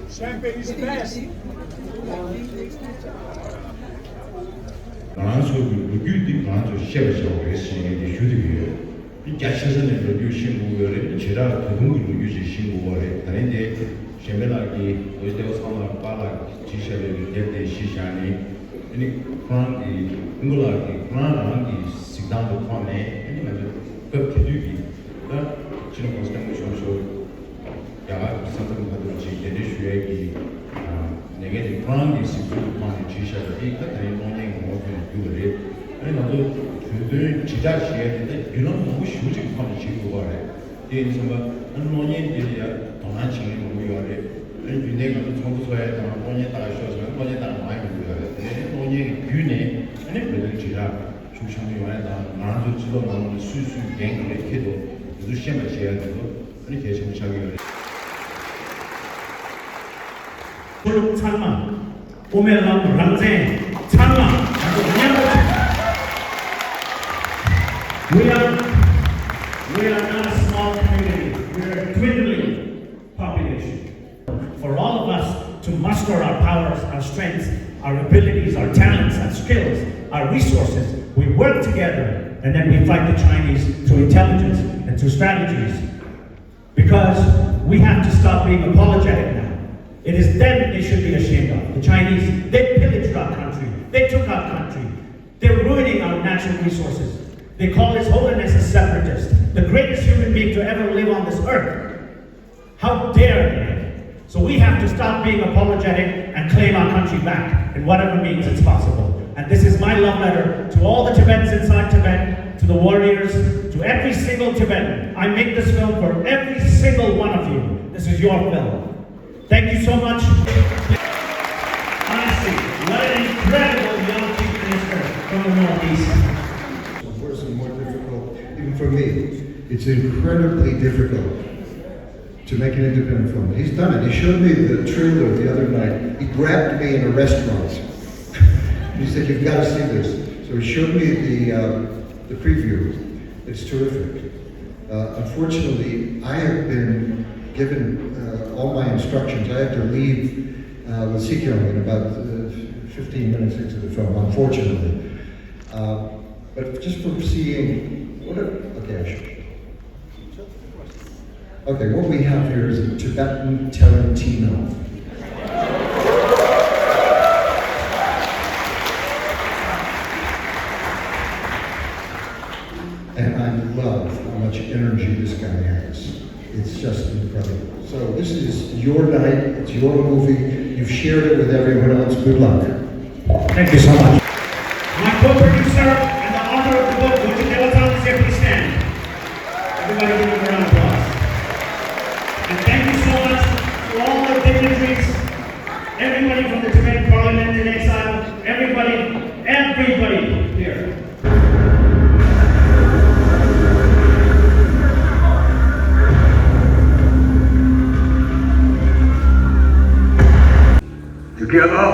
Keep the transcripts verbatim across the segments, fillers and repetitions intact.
Champagne is best. ང་རང་ཚོ་གི་ལོ་རྒྱུས་འདི་ང་ཚོ་ཤེས་པ་བྱ་བ་རེད་ཟེར་ནས་ངས་འདི་ཞུ་འདོད་ཀྱི་ཡོད། འདི་རྒྱ་ཆེ་ས་ནས་ལོ་རྒྱུས་ཤེས་དགོས་ཀྱི་ཡོད་རེད། ད་ལྟ་ད་དུང་གི་ལོ་རྒྱུས་ཅིག་ཤེས་དགོས་པ་རེད། ད་རིང་དེ་གཞན་ཕན་ལགས་ཀྱིས་ལོ་ལྟེ་བ་ཚང་མ་པཱ་ལགས་ཀྱིས་བྲིས་བཞག་པའི་དེབ་དེ་གཞི་བཞག་ནས། ཨ་ནི་ཁོ་རང་གི་ཀུན་དགའ་ལགས་ཀྱིས་ཁོ་རང་རང་གི་གཟིགས་སྟངས་དེ་མཐོང་ནས། ཨ་ནི་ང་ཚོ་སྐབས་དེ་དུས་ཀྱི་ད་ཕྱི་ལོ་གོང་ས་སྐྱབས་མགོན་ཆེན་པོ་མཆོག་རྒྱ་གར་གྱི་ས་མཚམས་ཁ་ཐུག་ཅིག་གདན་འདྲེན་ཞུ་ཡས་ཀྱི་ལས་འགན་དེ་ཁོ་རང་གི་གཟིགས་ཚུལ་དུ་མཐོང་ནས་བྲིས་བཞག་པ་དེ། ད་དེ་རིང་གློག་བརྙན་གྱི་ངོ་བོ་ཐོག་ནས་བསྒྱུར་བ་རེད། ཨ་ནི་ང་ཚོ་བོད་དོན་དྲིལ་བསྒྲགས་བྱེད་ཡས་དེ་ད་བརྒྱུད་ལམ་མང་པོ་ཞེ་པོ་ཅིག་གི་ཐོག་ནས་བྱེད་དགོས་པ་རེད། དེ་ཡིན་ཙང་ཨ་ནི་གློག་བརྙན་འདི་ལ་ཡང་དོ་སྣང་བྱེད་མཁན་མང་པོ་ཡོད་རེད། ཨ་ནི་རྒྱུན་ལྡན་ང་ཚོ་ཚོགས་འདུ་ཚོགས་ཡས་དང་གློག་བརྙན་ལྟ་ཤོག་ཟེར་ན་གློག་བརྙན་ལྟ་མང་པོ་ཡོད་རེད། དེ་ནས་གློག་བརྙན་གྱི་བརྒྱུད་ནས་ཨ་ནི་བོད་དོན་དྲིལ་བསྒྲགས་ཤུགས་ཆེན་པོ་ཡོང་ཡས་དང་། ང་རང་ཚོ་སྤྱི་ཚོགས་ནང་ལ་སུས་སུས་འགན་ག་རེ་འཁྱེར་འདུག་དེ་ཚོ་ཤེས་པ་བྱེད་ཡས་དེ་ཚོ་ཨ་ནི་གལ་ཆེན་པོ་ཆགས་ཀྱི་ཡོད་རེད། ཁོར་ཡུག་ཚང་མ། དབུ་མའི་ལམ་རང་བཙན་ཚང་མ་ང་ཚོ་མཉམ་པོ་བྱེད། We are, we are not a small community. We are a dwindling population. For all of us to muster our powers, our strengths, our abilities, our talents, our skills, our resources, we work together and then we fight the Chinese through intelligence and through strategies. Because we have to stop being apologetic now. It is them they should be ashamed of. The Chinese, they pillaged our country. They took our country. They're ruining our natural resources. They call His Holiness a separatist, the greatest human being to ever live on this earth. How dare they? So we have to stop being apologetic and claim our country back in whatever means it's possible. And this is my love letter to all the Tibetans inside Tibet, to the warriors, to every single Tibetan. I make this film for every single one of you. This is your film. Thank you so much. Honestly, what an incredible young chief minister from the Northeast. It's worse and more difficult, even for me. It's incredibly difficult to make an independent film. He's done it. He showed me the trailer the other night. He grabbed me in a restaurant. He said, "You've got to see this." So he showed me the, uh, the preview. It's terrific. Uh, unfortunately, I have been given, uh, all my instructions. I have to leave, uh, with Sikyong in about, uh, fifteen minutes into the film, unfortunately. Uh, but just from seeing, what a, okay, I should. Okay, what we have here is a Tibetan Tarantino. And I love how much energy this guy has. It's just incredible. So this is your night. It's your movie. You've shared it with everyone else. Good luck. Thank you so much. My co-producer and the author of the book, Goji Devathang, is here. Please stand. Everybody give him a round of applause. And thank you so much to all the dignitaries, everybody from the Tibetan Parliament in exile, everybody, everybody here. Together,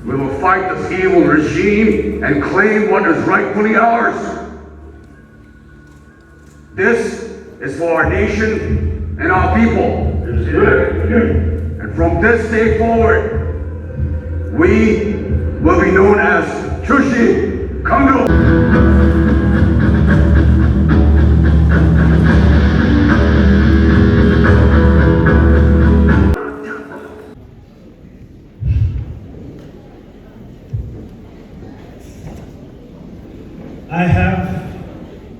we will fight this evil regime and claim what is rightfully ours. This is for our nation and our people. And from this day forward, we will be known as Chushi Kangdo. I have,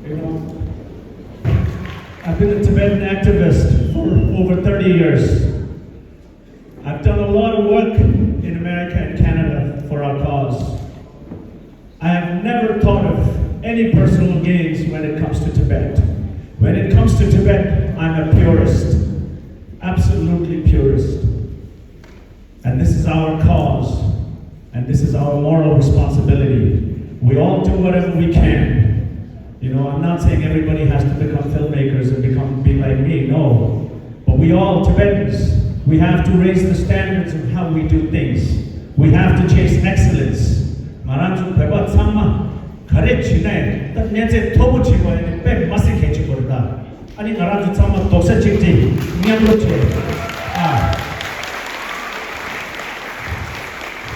you know, I've been a Tibetan activist for over thirty years. I've done a lot of work in America and Canada for our cause. I have never thought of any personal gains when it comes to Tibet. When it comes to Tibet, I'm a purist, absolutely purist. And this is our cause, and this is our moral responsibility. We all do whatever we can. You know, I'm not saying everybody has to become filmmakers and become, be like me, no. But we all, Tibetans, we have to raise the standards of how we do things. We have to chase excellence. ང་རང་ཚོ་བོད་པ་ཚང་མ་ག་རེ་བྱེད་ན་ཡང་ད་གནས་ཚད་མཐོ་པོ་བྱེད་དགོས་ཡ་དེ་དཔེ་མི་སྲིད་གལ་ཆེན་པོ་རེད་ད། ཨ་ནི་ང་རང་ཚོ་ཚང་མ་རྡོག་རྩ་གཅིག་སྒྲིལ་མཉམ་རུབ་བྱས། ཨ།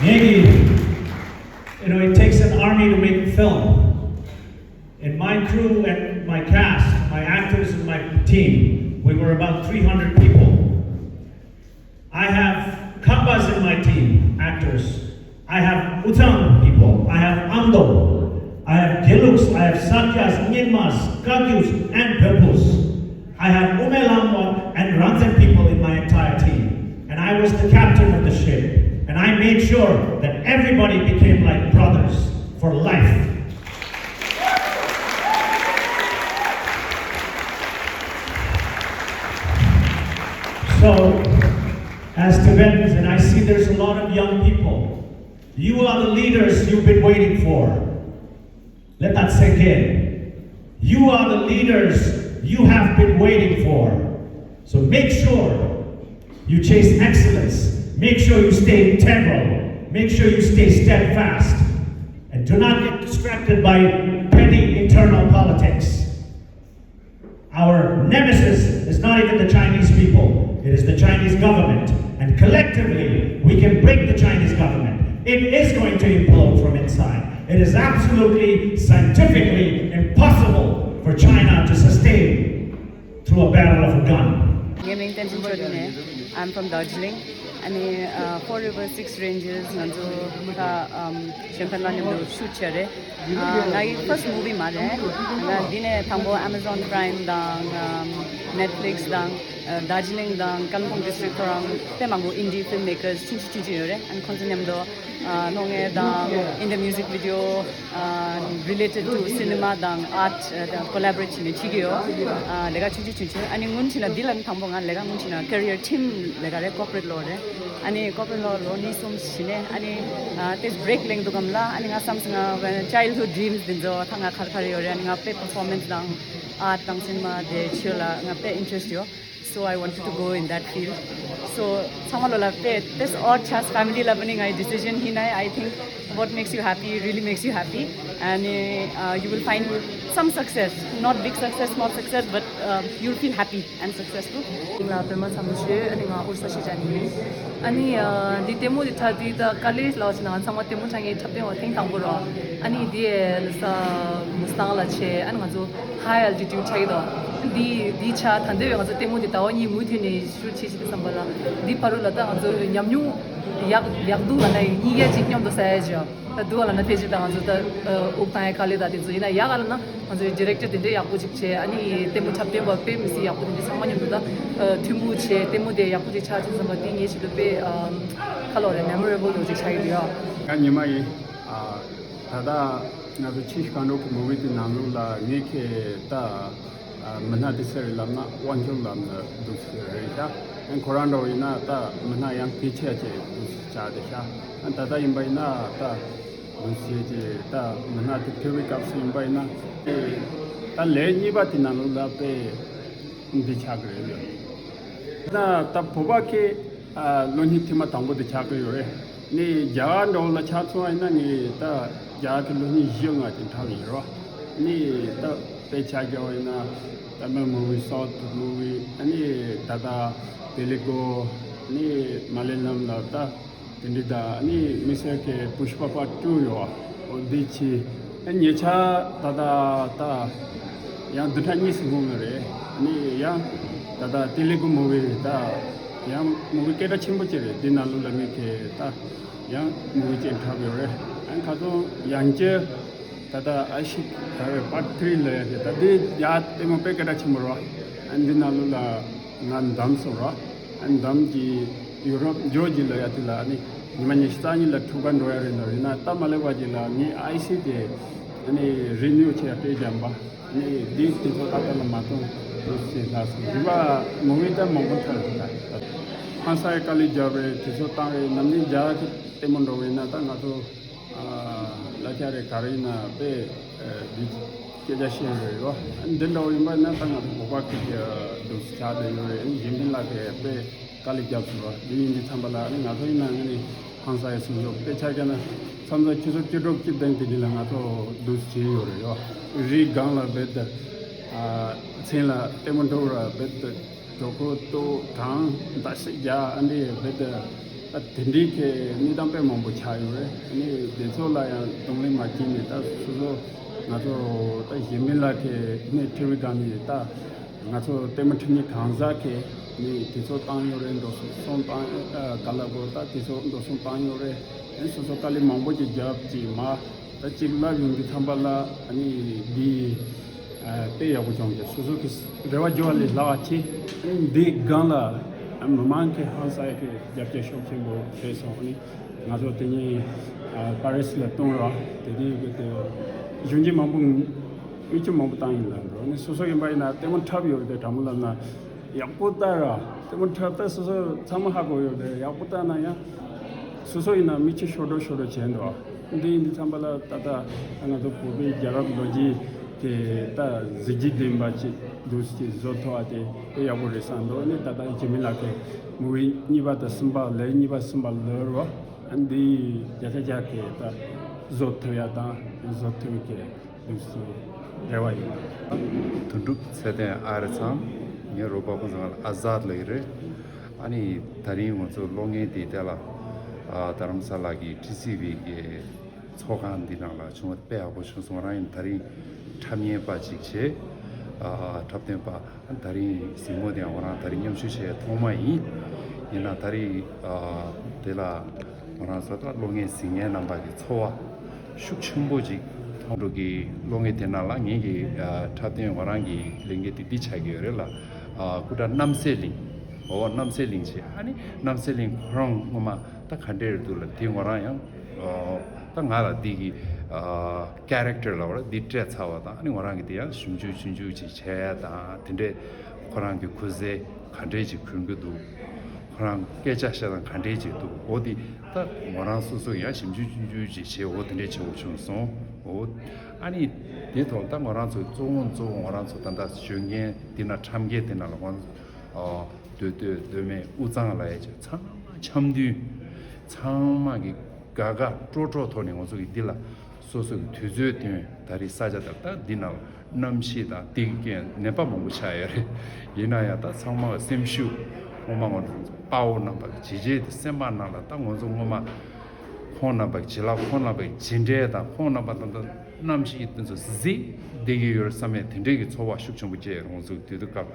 ངེད་ཀྱི you know, it takes an army to make a film. In my crew and my cast, my actors and my team, we were about three hundred people. I have Khampas in my team, actors. I have Uchang people. I have Amdo. I have Geluks. I have Sakyas, Nyingmas, Kakyus, and Pepus. I have Umelamwa and Ranzen people in my entire team. And I was the captain of the ship. And I made sure that everybody became like brothers for life. So, as Tibetans, and I see there's a lot of young people, you are the leaders you've been waiting for. Let that sink in. You are the leaders you have been waiting for. So make sure you chase excellence. Make sure you stay integral. Make sure you stay steadfast. And do not get distracted by petty internal politics. Our nemesis is not even the Chinese people, it is the Chinese government. And collectively, we can break the Chinese government. It is going to implode from inside. It is absolutely scientifically impossible for China to sustain through a barrel of a gun. ངའི་མིང་བསྟན་འཛིན་ཆོས་སྒྲོན་ཡིན། I'm from Darjeeling. ཨ་ནི་ཨ་Four Rivers Six Ranges ང་ཚོ་ད་ཨམ་གཞན་ཕན་ལ་མཉམ་དུ་ཤུཊ་བྱས་རེད། ཨ་ང་ཡི་first movie མ་རེད། ང་འདི་ནས་དང་པོ་Amazon Prime དང་ཨམ་Netflix དང་ཨ་Darjeeling དང་Kalimpong district ཁོ་རང་དཔེ་མང་པོ་indie filmmakers ཆུང་ཆུང་ཆུང་ཆུང་ཡོད་རེད། ཨ་ནི་ཁོང་ཚོ་མཉམ་དུ་ཨ་ནོ་ངའི་དང་in the music video ཨ་related to cinema དང་art ཨ་དང་collaborate བྱས་ནས་བྱེད་ཀྱི་ཡོད། ཨ་ལས་ཀ་ཆུང་ཆུང་ཆུང་ཆུང་ཨ་ནི་སྔོན་ཆད་ལ་འདི་ལ་ནི་དང་པོ་ང་ལས་ཀ་སྔོན་ཆད་ལ་career team ལས་ཀ་རེད། corporate law རེད། ཨ་ནི་corporate law ལོ་གཉིས་གསུམ་བྱས་ནས་ཨ་ནི་ཨ་ཏེས་break ལེན་འདུག་གམ་ལ་ཨ་ནི་ང་བསམ་སོང་ང་childhood dreams འདི་ཚོ་ད་ང་ག་རེ་ག་རེ་ཡོད་རེད། ཨ་ནི་ང་དཔེ་performance དང་art དང་cinema དེ་ཆོས་ལ་ང་དཔེ་interest ཡོད། So I wanted to go in that field. So ཚང་མ་ལོ་ལ་དཔེ་this odd chance family ལ་བ་ནི་ངའི་decision ཡིན་ན། I think what makes you happy really makes you happy. And uh, you will find some success, not big success, small success, but uh, you'll feel happy and successful. ང་ལ་པད་མ་ཚ་མུ་ཤེ། ཨ་ནི་ང་ཨོ་རི་ས་ཤི་ཅན་ཡིན། ཨ་ནི་འདི་ལྟད་མོ་འདི་འཁྲབ་དུས་ད་དཀའ་ལས་ལ་བྱས་ན་ང་ཚང་མ་ལྟད་མོ་འཁྲབ་མཁན་འཁྲབ་སྟོན་པ་ཐེངས་དང་པོ་རེད། ཨ་ནི་འདི་ལ་ས་མུ་སི་ཏང་ལ་བྱས། ཨ་ནི་ང་ཚོ་high altitude འཁྲབ་ཀྱི་འདུག་འདི་འདི་ཆ་ད་འདོད་ང་ཚོ་ལྟད་མོ་འདི་ཟླ་བ་གཉིས་མུ་མཐུད་ནས་ཤུཊ་བྱེད་ཀྱི་འདུག་བསམ་པ་ལ། འདི་བར་དུ་ལ་ད་ང་ཚོ་ཉམས་མྱོང་ཡག་ཡག་སྡུག་ལ་ན་གཉིས་ཀ་ཅིག་མཉམ་དུ་ཟ་ཡ་ཅིག་ད་སྡུག་ལ་ན་ཕལ་ཆེར་ད་ང་ཚོ་ད་དབུགས་བཏང་ཡ་དཀའ་ལས་ད་དེ་ཚོ་ཡིན་ན། ཡག་ལ་ན་ང་ཚོའི་director དེ་འདྲས་ཡག་པོ་ཅིག་བྱས། ཨ་ནི་ལྟད་མོ་འཁྲབ་སྟོན་པ་དཔེ་མི་སྲིད་ཡག་པོ་དེ་འདྲས་ཚང་མ་མཉམ་དུ་ད་མཐུན་པོ་བྱས། ལྟད་མོ་དེ་ཡག་པོ་ཅིག་ཆགས་ཅིག་བསམ་པ་དེ་ངའི་ཆེད་དུ་དཔེ་ཁ་ལོ་རེད། memorable ཡོད་ཅིག་ཆགས་ཀྱི་འདུག་ཡ། ང་ཉི་མ་ཡིན། ད་ལྟ་ང་ཚོ་ཆི་ཤི་ཁ་འགྲོ་གི་movie དེ་ནང་ལོགས་ལ་ངེད་ཀྱི་ད་མི་སྣ་དེ་ཟེར་ལབ་ན་དབང་ཕྱུག་ལབ་ན་འདུག་ཟེར་རེད་ཤག་ཁོ་རང་འདྲ་བོ་ཡིན་ན་ད་མི་སྣ་ཡང་གལ་ཆེ་ཅིག་འདུག་ཆགས་བསྡད་ཤག་ད་ལྟ་ཡིན་པ་ཡིན་ན་ད་འདུག་ཟེར་གྱི་ད་མི་སྣ་དེ་ཐོས་པའི་སྐབས་སུ་ཡིན་པ་ཡིན་ན་ད་ལན་གཉིས་པ་དེ་ནང་ལོགས་ལ་དཔེ་འདི་ཆགས་ཀྱི་རེད། ད་ད་བོད་པ་ཁྱེད་ཨ་གློག་བརྙན་ཐེངས་མ་དང་པོ་དེ་ཆགས་ཀྱི་ཡོད་རེད། ནི་རྒྱ་གར་འདྲ་བོ་ལ་ཆགས་སོང་བ་ཡིན་ན་ངས་ད་རྒྱ་གར་གྱི་གློག་བརྙན་བཞི་ལྔ་དེ་འཁྲབ་ཡིན་རོ། ནི་ད་དཔེ་ཆ་རྒྱག་པ་ཡིན་ན་Tamil movie, South movie ཨ་ནི་ད་ལྟ་Telugu ནི་Malayalam ལ་ད། དེ་འདྲ་ད་ནི་དམིགས་བསལ་གྱི་Pushpa Part Two ཡོད་པ། འོ་འདི་ཆེ། ཨ་ཉེ་ཆར་ད་ད་ད་ཡང་བདུན་ཕྲག་གཉིས་སུ་འགོར་ནི་རེད། ནི་ཡང་ད་ད་Telugu movie ད་ཡང་movie སྐད་གྲགས་ཆེན་པོ་ཅིག་རེད། འདི་ནང་ལོགས་ལ་ངས་ཁྱེད་ད་ཡང་movie ཅིག་འཁྲབ་ཡོད་རེད། ཨ་ཁ་སང་ཡང་བསྐྱར་ད་ལྟ་ཨ་ཤི་ད་རེ་Part Three ལ་ཡ་ད་འདི་ཡ་ལྟད་མོ་དཔེ་སྐད་གྲགས་ཆེན་པོ་རེད། ཨ་འདི་ནང་ལོགས་ལ་ང་འདམ་སོང་ར། ཨ་འདམ་གྱི་ཡུ་རོབ་ཇོར་ཇི་ལ་ཡ་དེ་ལ་ཨ་ནི་ཉི་མ་ཉི་ཤུ་རྩ་གཉིས་ལ་འཁྲུག་ག་འགྲོ་ཡ་རེད་ལ། རེད་ན་ད་མ་ལེ་བ་ཇི་ལ་ངའི་ཨའི་སི་དེ་ཨ་ནི་རི་ནིའུ་བྱས་ཡ་སྤྲད་བརྒྱབ་པ། ཨ་ནི་འདི་དེ་ཚོ་ཏག་ཏག་ལ་མ་གཏོང་རོགས་ཞེས་ལ་སོང་རི་བ་མོ་བི་ད་མང་པོ་ཐར་རེད། ད་ཧང་སའི་དཀའ་ལས་བརྒྱབ་རེད། དེ་ཚོ་བཏང་རེད། ནམ་ནི་རྒྱ་གི་ལྟད་མོ་འགྲོ་བས་ན་ད་ང་ཚོ་ལ་ཆ་རེ་ག་རེ་ཡིན་ན་དཔེ་འདི་སྐད་ཆ་བཤད་རེད་ཡོ། འདི་འདྲ་བོ་ཡིན་པ་ན་ད་ང་ཚོ་བོད་པ་ཁུལ་གྱི་འདུག་ཆགས་བསྡད་ཡོད་རེད། གཞན་ཕན་ལ་དེ་དཔེ་དཀའ་ལས་བརྒྱབ་སོང་ར། འདི་ཡིན་དུས་ཙམ་པ་ལ་ནི་ང་ཚོ་ཡིན་ན་ནི་ཧང་སང་ཡ་སུ་ཡོད་དཔེ་ཆ་རྒྱ་ན་མཚམས་མཚམས་ཆུ་ཚོད་བཅུ་དྲུག་བཅུ་བདུན་དེ་འདི་ལ་ང་ཚོ་འདུག་བྱས་ཡོད་རེད་ཡོ། རི་སྒང་ལ་བེད་དེ། མཚན་ལ་ལྟད་མོ་འགྲོ་ར་བེད་དུ་གྲོགས་པོ་ཏོ་གྲང་འདག་སེ་རྒྱ་ཨ་འདྲེ་བེད་དུ་ད་དེ་འདྲའི་གི་གནས་སྟངས་དཔེ་མང་པོ་ཆགས་ཡོད་རེད། ཨ་ནི་དེ་ཚོ་ལ་ཡང་གདོང་ལེན་མ་བྱས་ནས་ད་སོ་སོ་ང་ཚོ་ད་གཞན་ཕན་ལ་གི་སྣེ་ཁྲིད་པའི་སྒང་ནས་ད་ང་ཚོ་ལྟད་མོ་ཁྲིད་མཁན་གང་ཟག་གི་ནི་དུས་ཚོད་བཏང་ཡོད་རེད། འགྲོ་སོང་སོང་བཏང་ཨ་ག་ལ་གོ་ད་དུས་ཚོད་འགྲོ་སོང་བཏང་ཡོད་རེད། ཨ་ནི་སོ་སོ་དཀའ་ལས་མང་པོ་ཅིག་བརྒྱབ་ཅིག་མ། ད་གཅིག་ལབ་ཡོང་དུས་ཙམ་པ་ལ་ཨ་ནི་འདི་ཨ་དཔེ་ཡག་པོ་བྱུང་སྟེ་སོ་སོ་གི་རེ་བ་བརྗོད་པ་ལས་ལྷག་པ་ཆེ། ཨ་ནི་འདི་སྒང་ལ་ཨ་མི་མང་གི་ཧང་སང་གི་རྒྱབ་སྐྱོར་ཤུགས་ཆེན་པོ་བྱས་སོང་། ཨ་ནི་ང་ཚོ་དེ་ཉིན་ཨ་པ་རི་སི་ལ་གཏོང་ར་དེ་དུས་གི་དེ་གཞོན་སྐྱེས་མང་པོ་མི་ཆུང་མང་པོ་བཏང་ཡིན་ལ་འགྲོ། ཨ་ནི་སོ་སོ་ཡིན་པ་ཡིན་ན་ལྟད་མོ་འཁྲབ་ཡོད་དེ་དྲ་མོ་ལབ་ན། ཡག་པོ་ལྟ་ར། ལྟད་མོ་འཁྲབ་ད་སོ་སོ་ཚང་མ་ཧ་གོ་ཡོད་རེད། ཡག་པོ་ལྟ་ན་ཡང་སོ་སོ་ཡིན་ན་མི་ཆེ་ཤོར་འགྲོ་ཤོར་འགྲོ་བྱས་འདུག་འདི་ཡིན་དུས་ཙམ་པ་ལ་ད་ལྟ་ང་ཚོ་བོད་པའི་རྒྱལ་རབས་ལོ་རྒྱུས་དེ་ད་གཟི་བརྗིད་ལྡན་པ་ཅིག་འདུག་ཅིག་བཟོ་ཐུབ་པ་དེ་དཔེ་ཡག་པོ་རེད་བསམ་འདུག་ཨ་ནི་ད་ལྟ་འཇིགས་མེད་ལགས་ཀྱིས་མུ་བི་གཉིས་པ་དང་གསུམ་པ་ལས་གཉིས་པ་གསུམ་པ་ལོས་རོ། ཨ་འདི་བརྒྱ་ཆ་བརྒྱ་གི་ད་བཟོ་ཐུབ་ཡ་དང་བཟོ་ཐུབ་ཀྱི། དུས་སུ་རེ་བ་ཡོད། དོན་གྲུབ་ཚེ་བརྟན་ཨ་རི་ཚང་ངའི་རོགས་པ་ཁོང་ཚང་ལ་ཨ་ཛཱད་ལབ་ཀྱི་རེད། ཨ་ནི་ད་རིང་ང་ཚོ་གློག་བརྙན་དེ་དེ་ལ་ཨ་རྡ་རམ་ས་ལ་གི་ཊི་སི་ཝི་གི་ཚོགས་ཁང་འདི་ནང་ལ་བྱུང་བ་དཔེ་ཡག་པོ་བྱུང་སོང་། ང་རང་ཡིན་ད་རིང་འཁྲབ་མཁན་པ་ཅིག་བྱས་ཨ་འཁྲབ་སྟོན་པ། ད་རིང་གཟིགས་མོ་དེ་ཡང་ང་རང་ད་རིང་མཉམ་ཞུགས་བྱས་ཐོག་མ་ཡིན། ཡིན་ན་ད་རིང་ཨ་དེ་ལ་ང་རང་ཚོ་ད་གློག་བརྙན་གཟིགས་མཁན་རྣམ་པ་གི་ཚོར་བ་ཤུགས་ཆེན་པོ་ཅིག་མཐོང་འགྲོ་གི། གློག་བརྙན་དེ་ནང་ལ་ངེད་ཀྱི་ཨ་འཁྲབ་སྟོན་ང་རང་གི་ལས་འགན་དེ་འདི་ཆགས་ཀྱི་ཡོད་རེད་ལ། ཨ་སྐུ་དྲག་རྣམ་སྲས་གླིང་། འོ་རྣམ་སྲས་གླིང་བྱས། ཨ་ནི་རྣམ་སྲས་གླིང་ཁོ་རང་ངོ་མ་ད་ག་འདྲས་རེད་འདུག་ལ། དེ་ང་རང་ཡང་ཨ་ད་ང་ལ་འདི་གི་ཨ་ཀེ་རེག་ཊར་ལབ་པ་འདི་སྤྲད་ཚར་བ་དང་། ཨ་ནི་ང་རང་གི་དེ་ཡང་ཞིབ་འཇུག་ཆུང་ཆུང་ཅིག་བྱས་ཡ་དང་། དེ་འདྲས་ཁོ་རང་གི་ཁུ་ཚེ་ག་འདྲས་ཅིག་གོན་གྱི་འདུག་ཁོ་རང་སྐད་ཆ་བཤད་སྟངས་ག་འདྲས་ཅིག་འདུག་འོ་དེ་ད་ང་རང་སོ་སོ་ཡང་ཞིབ་འཇུག་ཆུང་ཆུང་ཅིག་བྱས། འོ་དེ་འདྲས་བྱེད་དགོས་བྱུང་སོང་། འོ་ཨ་ནི་དེ་ཐོག་ད་ང་རང་ཚོ་གཙོ་བོ་གཙོ་བོ་ང་རང་ཚོ་ད་ལྟ་ཞོན་མཁན་དེ་ན་འཁྲབ་མཁན་དེ་ན་ལ་ང་ཚོ་ཨ་མདོ་སྟོད་མདོ་སྨད་དབུས་གཙང་ལ་ཡ་ཅིག་ཚང་མ་འཆམ་མཐུན། ཚང་མ་གི་དགའ་དགའ་སྤྲོ་སྤྲོ་ཐོག་ནས་ང་ཚོ་གི་འདི་ལ་སོ་སོ་གི་དུས་ཚོད་བཏོན། ད་རེས་ས་ཆ་དང་ད་འདི་ནང་གནམ་གཤིས་དང་དེ་གི་རྐྱེན་ནད་པ་མང་པོ་ཆགས་ཡོད་རེད། ཡིན་ན་ཡང་ད་ཚང་མ་གི་སེམས་ཤུགས་ངོ་མ་ང་ཚོ་དཔའ་བོ་རྣམ་པ་གི་བྱས་རྗེས་དེ་སེམས་པ་ནང་ལ་ད་ང་ཚོ་ངོ་མ་ཁོང་རྣམ་པ་གི་བྱིན་རླབས། ཁོང་རྣམ་པ་གི་བྱིན་འབྲེལ་དང་ཁོང་རྣམ་པ་དང་ད་གནམ་གཤིས་དེ་ཚོ་གཟིགས་བསྡད་ཀྱི་ཡོད་རེད་བསམ་ཡས་དེ་འདྲའི་གི་ཚོར་བ་ཤུགས་ཆེན་པོ་སྐྱེས་ཡོད་རེད། ང་ཚོ་དུས་དུས་སྐབས་ལ།